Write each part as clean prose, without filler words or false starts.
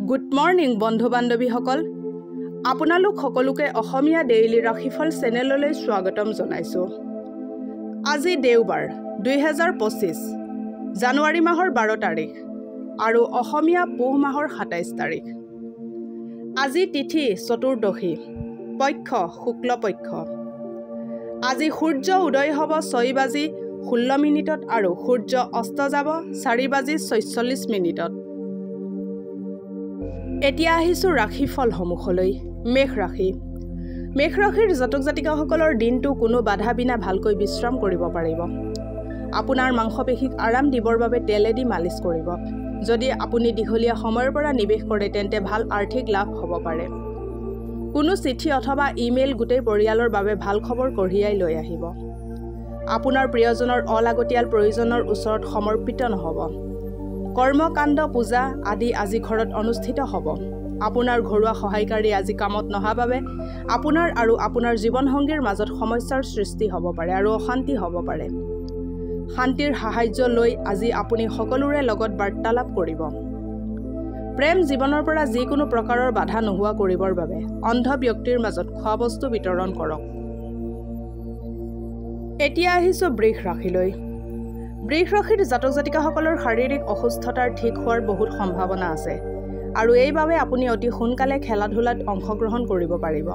Good morning বন্ধু বান্ধৱীসকল, আপোনালোক সকলোকে অসমীয়া ডেইলি ৰাশিফল চেনেললৈ স্বাগতম জনাইছোঁ। আজি দেওবাৰ 2025 জানুৱাৰী মাহৰ 12 তাৰিখ আৰু অসমীয়া পুহ মাহৰ 27 তাৰিখ। আজি তিথি চতুৰ্দশী, পক্ষ শুক্ল পক্ষ। আজি সূৰ্য উদয় হ'ব 6:16 আৰু সূৰ্য অস্ত যাব 4:46। এতিয়া আহিছোঁ ৰাশিফলসমূহলৈ। মেষ ৰাশি। মেষ ৰাশিৰ জাতক জাতিকাসকলৰ দিনটো কোনো বাধা বিনা ভালকৈ বিশ্ৰাম কৰিব পাৰিব। আপোনাৰ মাংসপেশীক আৰাম দিবৰ বাবে তেলেদি মালিচ কৰিব। যদি আপুনি দীঘলীয়া সময়ৰ পৰা নিৱেশ কৰে তেন্তে ভাল আৰ্থিক লাভ হ'ব পাৰে। কোনো চিঠি অথবা ইমেইল গোটেই পৰিয়ালৰ বাবে ভাল খবৰ কঢ়িয়াই লৈ আহিব। আপোনাৰ প্ৰিয়জনৰ অলাগতিয়াল প্ৰয়োজনৰ ওচৰত সমৰ্পিত নহ'ব। কৰ্মকাণ্ড, পূজা আদি আজি ঘৰত অনুষ্ঠিত হ'ব। আপোনাৰ ঘৰুৱা সহায়কাৰী আজি কামত নহা বাবে আপোনাৰ আৰু আপোনাৰ জীৱনসংগীৰ মাজত সমস্যাৰ সৃষ্টি হ'ব পাৰে আৰু অশান্তি হ'ব পাৰে। শান্তিৰ সাহায্য লৈ আজি আপুনি সকলোৰে লগত বাৰ্তালাপ কৰিব। প্ৰেম জীৱনৰ পৰা যিকোনো প্ৰকাৰৰ বাধা নোহোৱা কৰিবৰ বাবে অন্ধ ব্যক্তিৰ মাজত খোৱা বস্তু বিতৰণ কৰক। এতিয়া আহিছোঁ বৃষ ৰাশিলৈ। বৃষ ৰাশিৰ জাতক জাতিকাসকলৰ শাৰীৰিক অসুস্থতাৰ ঠিক হোৱাৰ বহুত সম্ভাৱনা আছে আৰু এইবাবে আপুনি অতি সোনকালে খেলা ধূলাত অংশগ্ৰহণ কৰিব পাৰিব।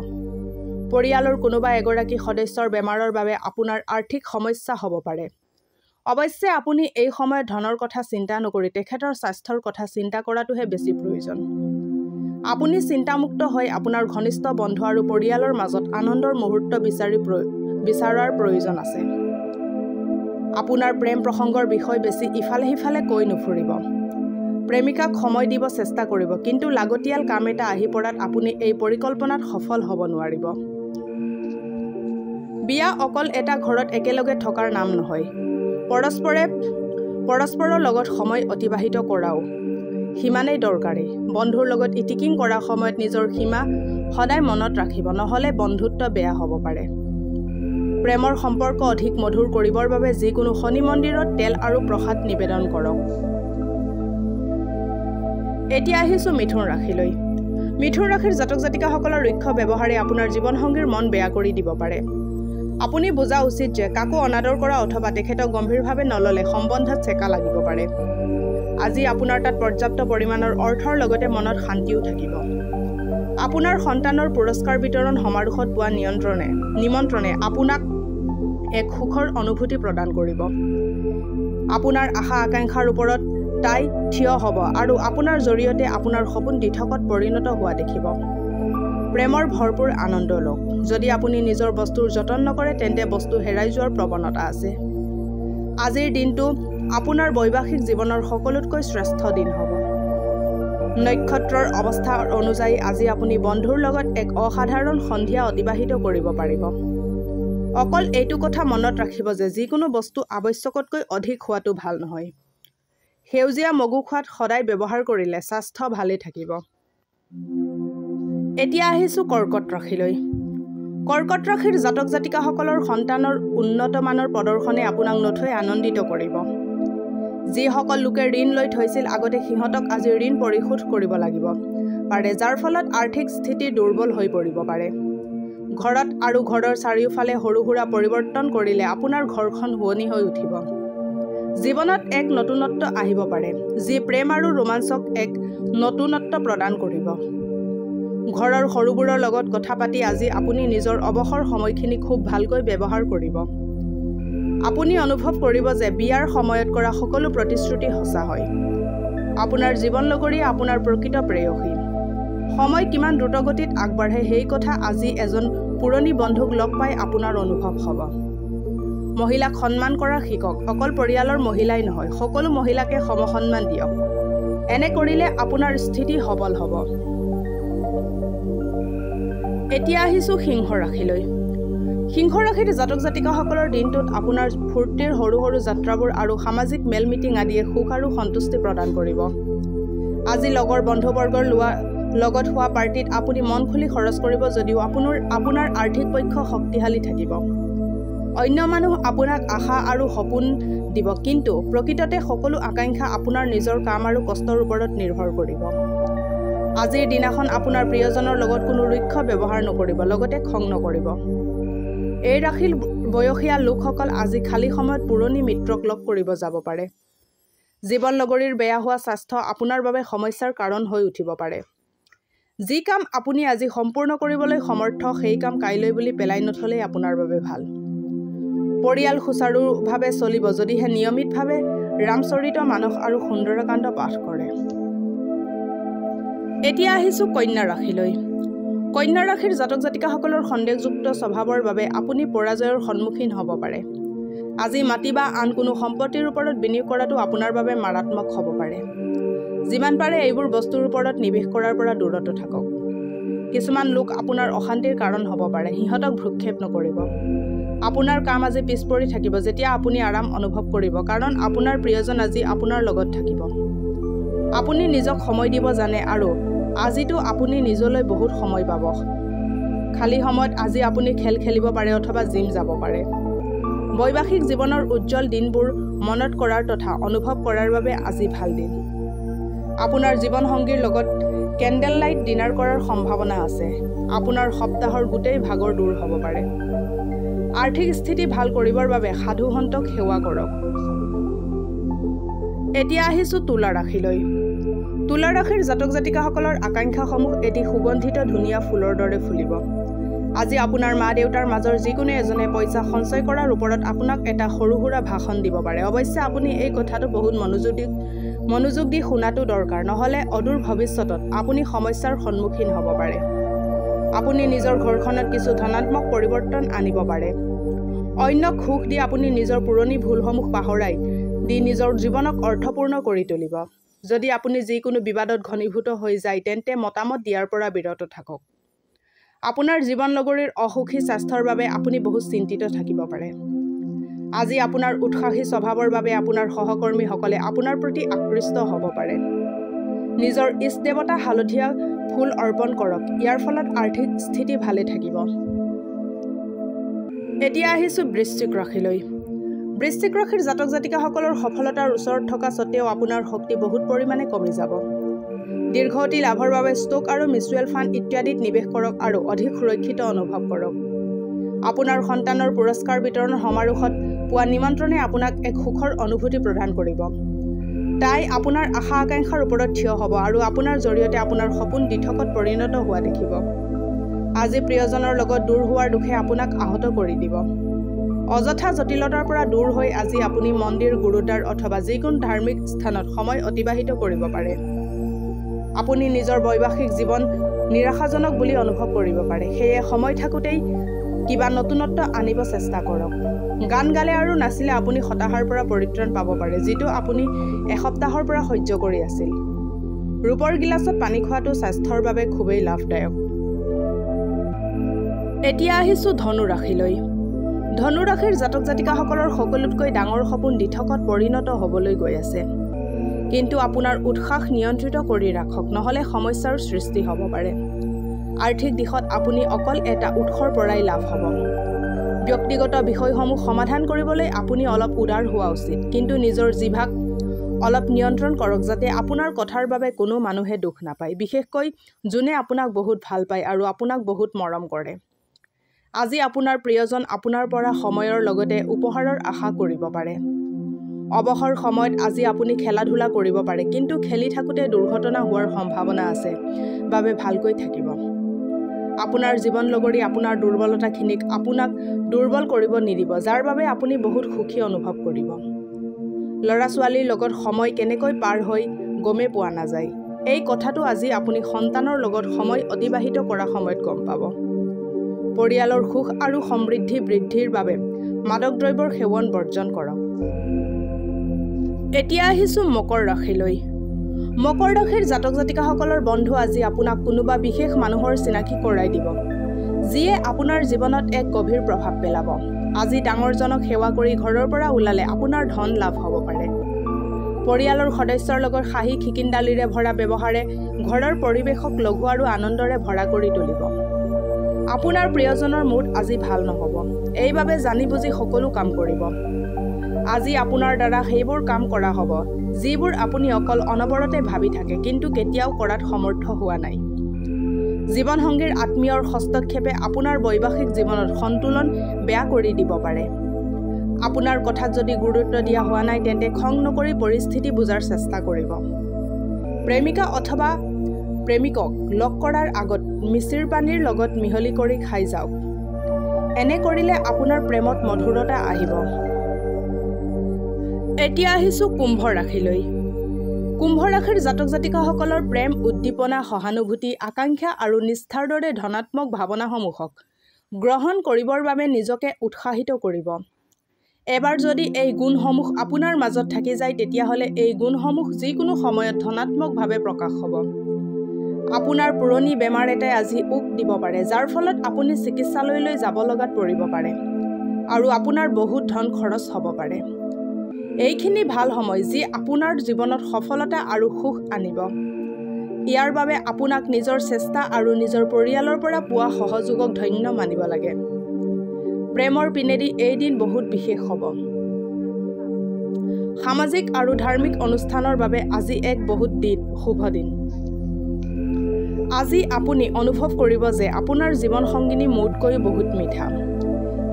পৰিয়ালৰ কোনোবা এগৰাকী সদস্যৰ বেমাৰৰ বাবে আপোনাৰ আৰ্থিক সমস্যা হ'ব পাৰে। অৱশ্যে আপুনি এই সময়ত ধনৰ কথা চিন্তা নকৰি তেখেতৰ স্বাস্থ্যৰ কথা চিন্তা কৰাটোহে বেছি প্ৰয়োজন। আপুনি চিন্তামুক্ত হৈ আপোনাৰ ঘনিষ্ঠ বন্ধু আৰু পৰিয়ালৰ মাজত আনন্দৰ মুহূৰ্ত বিচৰাৰ প্ৰয়োজন আছে। আপোনাৰ প্ৰেম প্ৰসংগৰ বিষয় বেছি ইফালে সিফালে কৈ নুফুৰিব। প্ৰেমিকাক সময় দিব চেষ্টা কৰিব, কিন্তু লাগতিয়াল কাম এটা আহি পৰাত আপুনি এই পৰিকল্পনাত সফল হ'ব নোৱাৰিব। বিয়া অকল এটা ঘৰত একেলগে থকাৰ নাম নহয়, পৰস্পৰে পৰস্পৰৰ লগত সময় অতিবাহিত কৰাও সিমানেই দৰকাৰী। বন্ধুৰ লগত ইটিকিং কৰাৰ সময়ত নিজৰ সীমা সদায় মনত ৰাখিব, নহ'লে বন্ধুত্ব বেয়া হ'ব পাৰে। প্ৰেমৰ সম্পৰ্ক অধিক মধুৰ কৰিবৰ বাবে যিকোনো শনি মন্দিৰত তেল আৰু প্ৰসাদ নিবেদন কৰক। এতিয়া আহিছোঁ মিথুন ৰাশিলৈ। মিথুন ৰাশিৰ জাতক জাতিকাসকলৰ ৰুক্ষ ব্যৱহাৰে আপোনাৰ জীৱনসংগীৰ মন বেয়া কৰি দিব পাৰে। আপুনি বুজা উচিত যে কাকো অনাদৰ কৰা অথবা তেখেতক গম্ভীৰভাৱে নল'লে সম্বন্ধত চেকা লাগিব পাৰে। আজি আপোনাৰ তাত পৰ্যাপ্ত পৰিমাণৰ অৰ্থৰ লগতে মনত শান্তিও থাকিব। আপোনাৰ সন্তানৰ পুৰস্কাৰ বিতৰণ সমাৰোহত পোৱা নিমন্ত্ৰণে আপোনাক এক সুখৰ অনুভূতি প্ৰদান কৰিব। আপোনাৰ আশা আকাংক্ষাৰ ওপৰত তাই থিয় হ'ব আৰু আপোনাৰ জৰিয়তে আপোনাৰ সপোন দিঠকত পৰিণত হোৱা দেখিব। প্ৰেমৰ ভৰপূৰ আনন্দ লওক। যদি আপুনি নিজৰ বস্তুৰ যতন নকৰে তেন্তে বস্তু হেৰাই যোৱাৰ প্ৰৱণতা আছে। আজিৰ দিনটো আপোনাৰ বৈবাহিক জীৱনৰ সকলোতকৈ শ্ৰেষ্ঠ দিন হ'ব। নক্ষত্ৰৰ অৱস্থা অনুযায়ী আজি আপুনি বন্ধুৰ লগত এক অসাধাৰণ সন্ধিয়া অতিবাহিত কৰিব পাৰিব। অকল এইটো কথা মনত ৰাখিব যে যিকোনো বস্তু আৱশ্যকতকৈ অধিক হোৱাটো ভাল নহয়। সেউজীয়া মগু খোৱাত সদায় ব্যৱহাৰ কৰিলে স্বাস্থ্য ভালে থাকিব। এতিয়া আহিছোঁ কৰ্কট ৰাশিলৈ। কৰ্কট ৰাশিৰ জাতক জাতিকাসকলৰ সন্তানৰ উন্নত মানৰ প্ৰদৰ্শনে আপোনাক নথৈ আনন্দিত কৰিব। যিসকল লোকে ঋণ লৈ থৈছিল আগতে সিহঁতক আজি ঋণ পৰিশোধ কৰিব লাগিব পাৰে, যাৰ ফলত আৰ্থিক স্থিতি দুৰ্বল হৈ পৰিব পাৰে। ঘৰত আৰু ঘৰৰ চাৰিওফালে সৰু সুৰা পৰিৱৰ্তন কৰিলে আপোনাৰ ঘৰখন শুৱনি হৈ উঠিব। জীৱনত এক নতুনত্ব আহিব পাৰে, যি প্ৰেম আৰু ৰোমাঞ্চক এক নতুনত্ব প্ৰদান কৰিব। ঘৰৰ সৰুবোৰৰ লগত কথা পাতি আজি আপুনি নিজৰ অৱসৰ সময়খিনি খুব ভালকৈ ব্যৱহাৰ কৰিব। আপুনি অনুভৱ কৰিব যে বিয়াৰ সময়ত কৰা সকলো প্ৰতিশ্ৰুতি সঁচা হয়। আপোনাৰ জীৱন লগৰীয়া আপোনাৰ প্ৰকৃত প্ৰেয়সী। সময় কিমান দ্ৰুতগতিত আগবাঢ়ে সেই কথা আজি এজন পুৰণি বন্ধুক লগ পাই আপোনাৰ অনুভৱ হ'ব। মহিলাক সন্মান কৰা শিকক। অকল পৰিয়ালৰ মহিলাই নহয়, সকলো মহিলাকে সমসন্মান দিয়ক। এনে কৰিলে আপোনাৰ স্থিতি সবল হ'ব। এতিয়া আহিছোঁ সিংহ ৰাশিলৈ। সিংহ ৰাশিৰ জাতক জাতিকাসকলৰ দিনটোত আপোনাৰ ফূৰ্তিৰ সৰু সৰু যাত্ৰাবোৰ আৰু সামাজিক মেল মিটিং আদিয়ে সুখ আৰু সন্তুষ্টি প্ৰদান কৰিব। আজি লগৰ বন্ধুবৰ্গৰ লগত হোৱা পাৰ্টিত আপুনি মন খুলি খৰচ কৰিব যদিও আপোনাৰ আৰ্থিক পক্ষ শক্তিশালী থাকিব। অন্য মানুহ আপোনাক আশা আৰু সপোন দিব, কিন্তু প্ৰকৃততে সকলো আকাংক্ষা আপোনাৰ নিজৰ কাম আৰু কষ্টৰ ওপৰত নিৰ্ভৰ কৰিব। আজিৰ দিনাখন আপোনাৰ প্ৰিয়জনৰ লগত কোনো ৰুক্ষ ব্যৱহাৰ নকৰিব, লগতে খং নকৰিব। এই ৰাশিৰ বয়সীয়া লোকসকল আজি খালী সময়ত পুৰণি মিত্ৰক লগ কৰিব যাব পাৰে। জীৱন লগৰীৰ বেয়া হোৱা স্বাস্থ্য আপোনাৰ বাবে সমস্যাৰ কাৰণ হৈ উঠিব পাৰে। যি কাম আপুনি আজি সম্পূৰ্ণ কৰিবলৈ সমৰ্থ, সেই কাম কাইলৈ বুলি পেলাই নথলেই আপোনাৰ বাবে ভাল। পৰিয়াল সুচাৰুভাৱে চলিব যদিহে নিয়মিতভাৱে ৰামচৰিত মানস আৰু সুন্দৰকাণ্ড পাঠ কৰে। এতিয়া আহিছোঁ কন্যা ৰাশিলৈ। কন্যা ৰাশিৰ জাতক জাতিকাসকলৰ সন্দেহযুক্ত স্বভাৱৰ বাবে আপুনি পৰাজয়ৰ সন্মুখীন হ'ব পাৰে। আজি মাটি বা আন কোনো সম্পত্তিৰ ওপৰত বিনিয়োগ কৰাটো আপোনাৰ বাবে মাৰাত্মক হ'ব পাৰে। যিমান পাৰে এইবোৰ বস্তুৰ ওপৰত নিৱেশ কৰাৰ পৰা দূৰত থাকক। কিছুমান লোক আপোনাৰ অশান্তিৰ কাৰণ হ'ব পাৰে, সিহঁতক ভ্ৰূক্ষেপ নকৰিব। আপোনাৰ কাম আজি পিছ পৰি থাকিব যেতিয়া আপুনি আৰাম অনুভৱ কৰিব, কাৰণ আপোনাৰ প্ৰিয়জন আজি আপোনাৰ লগত থাকিব। আপুনি নিজক সময় দিব জানে আৰু আজিতো আপুনি নিজলৈ বহুত সময় পাব। খালী সময়ত আজি আপুনি খেল খেলিব পাৰে অথবা জিম যাব পাৰে। বৈবাহিক জীৱনৰ উজ্জ্বল দিনবোৰ মনত কৰাৰ তথা অনুভৱ কৰাৰ বাবে আজি ভাল দিন। আপোনাৰ জীৱনসংগীৰ লগত কেণ্ডেল লাইট ডিনাৰ কৰাৰ সম্ভাৱনা আছে। আপোনাৰ সপ্তাহৰ গোটেই ভাগৰ দূৰ হ'ব পাৰে। আৰ্থিক স্থিতি ভাল কৰিবৰ বাবে সাধু সন্তক সেৱা কৰক। এতিয়া আহিছোঁ তুলা ৰাশিলৈ। তুলা ৰাশিৰ জাতক জাতিকাসকলৰ আকাংক্ষাসমূহ এটি সুগন্ধিত ধুনীয়া ফুলৰ দৰে ফুলিব। আজি আপোনাৰ মা দেউতাৰ মাজৰ যিকোনো এজনে পইচা সঞ্চয় কৰাৰ ওপৰত আপোনাক এটা সৰু সুৰা ভাষণ দিব পাৰে। অৱশ্যে আপুনি এই কথাটো বহুত মনোযোগ দি শুনাটো দৰকাৰ, নহ'লে অদূৰ ভৱিষ্যতত আপুনি সমস্যাৰ সন্মুখীন হ'ব পাৰে। আপুনি নিজৰ ঘৰখনত কিছু ধনাত্মক পৰিৱৰ্তন আনিব পাৰে। অন্যক সুখ দি আপুনি নিজৰ পুৰণি ভুলসমূহ পাহৰাই দি নিজৰ জীৱনক অৰ্থপূৰ্ণ কৰি তুলিব। যদি আপুনি যিকোনো বিবাদত ঘনীভূত হৈ যায়, তেন্তে মতামত দিয়াৰ পৰা বিৰত থাকক। আপোনাৰ জীৱন লগৰীৰ অসুখী স্বাস্থ্যৰ বাবে আপুনি বহুত চিন্তিত থাকিব পাৰে। আজি আপোনাৰ উৎসাহী স্বভাৱৰ বাবে আপোনাৰ সহকৰ্মীসকলে আপোনাৰ প্ৰতি আকৃষ্ট হ'ব পাৰে। নিজৰ ইষ্ট দেৱতা হালধীয়া ফুল অৰ্পণ কৰক, ইয়াৰ ফলত আৰ্থিক স্থিতি ভালে থাকিব। এতিয়া আহিছোঁ বৃশ্চিক ৰাশিলৈ। বৃশ্চিক ৰাশিৰ জাতক জাতিকাসকলৰ সফলতাৰ ওচৰত থকা স্বত্তেও আপোনাৰ শক্তি বহুত পৰিমাণে কমি যাব। দীৰ্ঘৱতী লাভৰ বাবে ষ্টক আৰু মিউচুৱেল ফাণ্ড ইত্যাদিত নিৱেশ কৰক আৰু অধিক সুৰক্ষিত অনুভৱ কৰক। আপোনাৰ সন্তানৰ পুৰস্কাৰ বিতৰণ সমাৰোহত পোৱা নিমন্ত্ৰণে আপোনাক এক সুখৰ অনুভূতি প্ৰদান কৰিব। তাই আপোনাৰ আশা আকাংক্ষাৰ ওপৰত থিয় হ'ব আৰু আপোনাৰ জৰিয়তে আপোনাৰ সপোন দিঠকত পৰিণত হোৱা দেখিব। আজি প্ৰিয়জনৰ লগত দূৰ হোৱাৰ দুখে আপোনাক আহত কৰি দিব। অযথা জটিলতাৰ পৰা দূৰ হৈ আজি আপুনি মন্দিৰ, গুৰুদ্বাৰ অথবা যিকোনো ধাৰ্মিক স্থানত সময় অতিবাহিত কৰিব পাৰে। আপুনি নিজৰ বৈবাহিক জীৱন নিৰাশাজনক বুলি অনুভৱ কৰিব পাৰে, সেয়ে সময় থাকোঁতেই কিবা নতুনত্ব আনিব চেষ্টা কৰক। গান গালে আৰু নাচিলে আপুনি হতাশাৰ পৰা পৰিত্ৰাণ পাব পাৰে, যিটো আপুনি এসপ্তাহৰ পৰা সহ্য কৰি আছিল। ৰূপৰ গিলাচত পানী খোৱাটো স্বাস্থ্যৰ বাবে খুবেই লাভদায়ক। এতিয়া আহিছোঁ ধনু ৰাশিলৈ। ধনু ৰাশিৰ জাতক জাতিকাসকলৰ সকলোতকৈ ডাঙৰ সপোন দিঠকত পৰিণত হ'বলৈ গৈ আছে। কিন্তু আপোনাৰ উৎসাহ নিয়ন্ত্ৰিত কৰি ৰাখক, নহ'লে সমস্যাৰ সৃষ্টি হ'ব পাৰে। আৰ্থিক দিশত আপুনি অকল এটা উৎসৰ পৰাই লাভ হ'ব। ব্যক্তিগত বিষয়সমূহ সমাধান কৰিবলৈ আপুনি অলপ উদাৰ হোৱা উচিত, কিন্তু নিজৰ জিভাক অলপ নিয়ন্ত্ৰণ কৰক যাতে আপোনাৰ কথাৰ বাবে কোনো মানুহে দুখ নাপায়, বিশেষকৈ যোনে আপোনাক বহুত ভাল পায় আৰু আপোনাক বহুত মৰম কৰে। আজি আপোনাৰ প্ৰিয়জন আপোনাৰ পৰা সময়ৰ লগতে উপহাৰৰ আশা কৰিব পাৰে। অৱসৰ সময়ত আজি আপুনি খেলা ধূলা কৰিব পাৰে, কিন্তু খেলি থাকোঁতে দুৰ্ঘটনা হোৱাৰ সম্ভাৱনা আছে বাবে ভালকৈ থাকিব। আপোনাৰ জীৱন লগৰী আপোনাৰ দুৰ্বলতাখিনিক আপোনাক দুৰ্বল কৰিব নিদিব, যাৰ বাবে আপুনি বহুত সুখী অনুভৱ কৰিব। ল'ৰা ছোৱালীৰ লগত সময় কেনেকৈ পাৰ হৈ গমেই পোৱা নাযায়। এই কথাটো আজি আপুনি সন্তানৰ লগত সময় অতিবাহিত কৰা সময়ত গম পাব। পৰিয়ালৰ সুখ আৰু সমৃদ্ধি বৃদ্ধিৰ বাবে মাদক দ্ৰব্যৰ সেৱন বৰ্জন কৰক। এতিয়া আহিছোঁ মকৰ ৰাশিলৈ। মকৰ ৰাশিৰ জাতক জাতিকাসকলৰ বন্ধু আজি আপোনাক কোনোবা বিশেষ মানুহৰ চিনাকি কৰাই দিব, যিয়ে আপোনাৰ জীৱনত এক গভীৰ প্ৰভাৱ পেলাব। আজি ডাঙৰজনক সেৱা কৰি ঘৰৰ পৰা ওলালে আপোনাৰ ধন লাভ হ'ব পাৰে। পৰিয়ালৰ সদস্যৰ লগত হাঁহি খিকিন্দালিৰে ভৰা ব্যৱহাৰে ঘৰৰ পৰিৱেশক লঘু আৰু আনন্দৰে ভৰা কৰি তুলিব। আপোনাৰ প্ৰিয়জনৰ মুড আজি ভাল নহ'ব, এইবাবে জানি বুজি সকলো কাম কৰিব। আজি আপোনাৰ দ্বাৰা সেইবোৰ কাম কৰা হ'ব যিবোৰ আপুনি অকল অনবৰতে ভাবি থাকে কিন্তু কেতিয়াও কৰাত সমৰ্থ হোৱা নাই। জীৱনসংগীৰ আত্মীয়ৰ হস্তক্ষেপে আপোনাৰ বৈবাহিক জীৱনত সন্তুলন বেয়া কৰি দিব পাৰে। আপোনাৰ কথাত যদি গুৰুত্ব দিয়া হোৱা নাই তেন্তে খং নকৰি পৰিস্থিতি বুজাৰ চেষ্টা কৰিব। প্ৰেমিকা অথবা প্ৰেমিকক লগ কৰাৰ আগত মিচিৰ পানীৰ লগত মিহলি কৰি খাই যাওক। এনে কৰিলে আপোনাৰ প্ৰেমত মধুৰতা আহিব। এতিয়া আহিছোঁ কুম্ভ ৰাশিলৈ। কুম্ভ ৰাশিৰ জাতক জাতিকাসকলৰ প্ৰেম, উদ্দীপনা, সহানুভূতি, আকাংক্ষা আৰু নিষ্ঠাৰ দৰে ধনাত্মক ভাৱনাসমূহক গ্ৰহণ কৰিবৰ বাবে নিজকে উৎসাহিত কৰিব। এবাৰ যদি এই গুণসমূহ আপোনাৰ মাজত থাকি যায় তেতিয়াহ'লে এই গুণসমূহ যিকোনো সময়ত ধনাত্মকভাৱে প্ৰকাশ হ'ব। আপোনাৰ পুৰণি বেমাৰ এটাই আজি উক দিব পাৰে, যাৰ ফলত আপুনি চিকিৎসালয়লৈ যাব লগাত পৰিব পাৰে আৰু আপোনাৰ বহুত ধন খৰচ হ'ব পাৰে। এইখিনি ভাল সময় যি আপোনাৰ জীৱনত সফলতা আৰু সুখ আনিব। ইয়াৰ বাবে আপোনাক নিজৰ চেষ্টা আৰু নিজৰ পৰিয়ালৰ পৰা পোৱা সহযোগক ধন্য মানিব লাগে। প্ৰেমৰ পিনেদি এই দিন বহুত বিশেষ হ'ব। সামাজিক আৰু ধাৰ্মিক অনুষ্ঠানৰ বাবে আজি এক বহুত দিন শুভ দিন। আজি আপুনি অনুভৱ কৰিব যে আপোনাৰ জীৱন সংগিনী মোতকৈ বহুত মিঠা।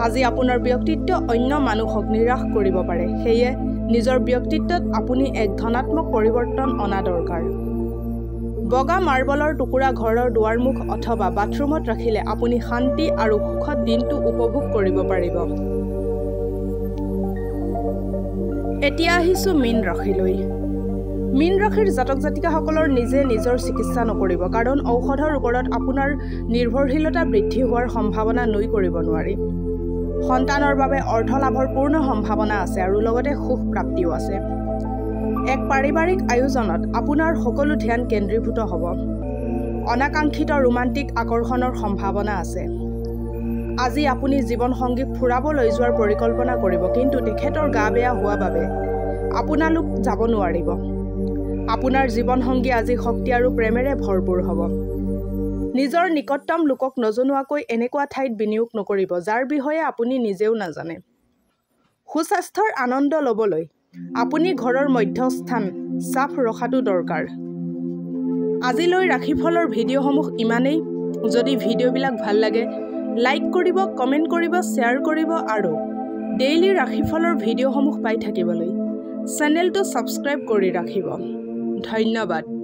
আজি আপোনাৰ ব্যক্তিত্ব অন্য মানুহক নিৰাশ কৰিব পাৰে, সেয়ে নিজৰ ব্যক্তিত্বত আপুনি এক ধনাত্মক পৰিৱৰ্তন অনা দৰকাৰ। বগা মাৰ্বলৰ টুকুৰা ঘৰৰ দুৱাৰমুখ অথবা বাথৰুমত ৰাখিলে আপুনি শান্তি আৰু সুখত দিনটো উপভোগ কৰিব পাৰিব। এতিয়া আহিছোঁ মীন ৰাশিলৈ। মীন ৰাশিৰ জাতক জাতিকাসকলৰ নিজে নিজৰ চিকিৎসা নকৰিব, কাৰণ ঔষধৰ ওপৰত আপোনাৰ নিৰ্ভৰশীলতা বৃদ্ধি হোৱাৰ সম্ভাৱনা নুই কৰিব নোৱাৰি। সন্তানৰ বাবে অৰ্থ লাভৰ পূৰ্ণ সম্ভাৱনা আছে আৰু লগতে সুখ প্ৰাপ্তিও আছে। এক পাৰিবাৰিক আয়োজনত আপোনাৰ সকলো ধ্যান কেন্দ্ৰীভূত হ'ব। অনাকাংক্ষিত ৰোমান্টিক আকৰ্ষণৰ সম্ভাৱনা আছে। আজি আপুনি জীৱনসংগীক ফুৰাব লৈ যোৱাৰ পৰিকল্পনা কৰিব, কিন্তু তেখেতৰ গা বেয়া হোৱা বাবে আপোনালোক যাব নোৱাৰিব। আপোনাৰ জীৱনসংগী আজি শক্তি আৰু প্ৰেমেৰে ভৰপূৰ হ'ব। নিজৰ নিকটতম লোকক নজনোৱাকৈ এনেকুৱা ঠাইত বিনিয়োগ নকৰিব যাৰ বিষয়ে আপুনি নিজেও নাজানে। সুস্বাস্থ্যৰ আনন্দ ল'বলৈ আপুনি ঘৰৰ মধ্যস্থান চাফ ৰখাটো দৰকাৰ। আজিলৈ ৰাশিফলৰ ভিডিঅ'সমূহ ইমানেই। যদি ভিডিঅ'বিলাক ভাল লাগে লাইক কৰিব, কমেণ্ট কৰিব, শ্বেয়াৰ কৰিব আৰু ডেইলি ৰাশিফলৰ ভিডিঅ'সমূহ পাই থাকিবলৈ চেনেলটো ছাবস্ক্ৰাইব কৰি ৰাখিব। ধন্যবাদ।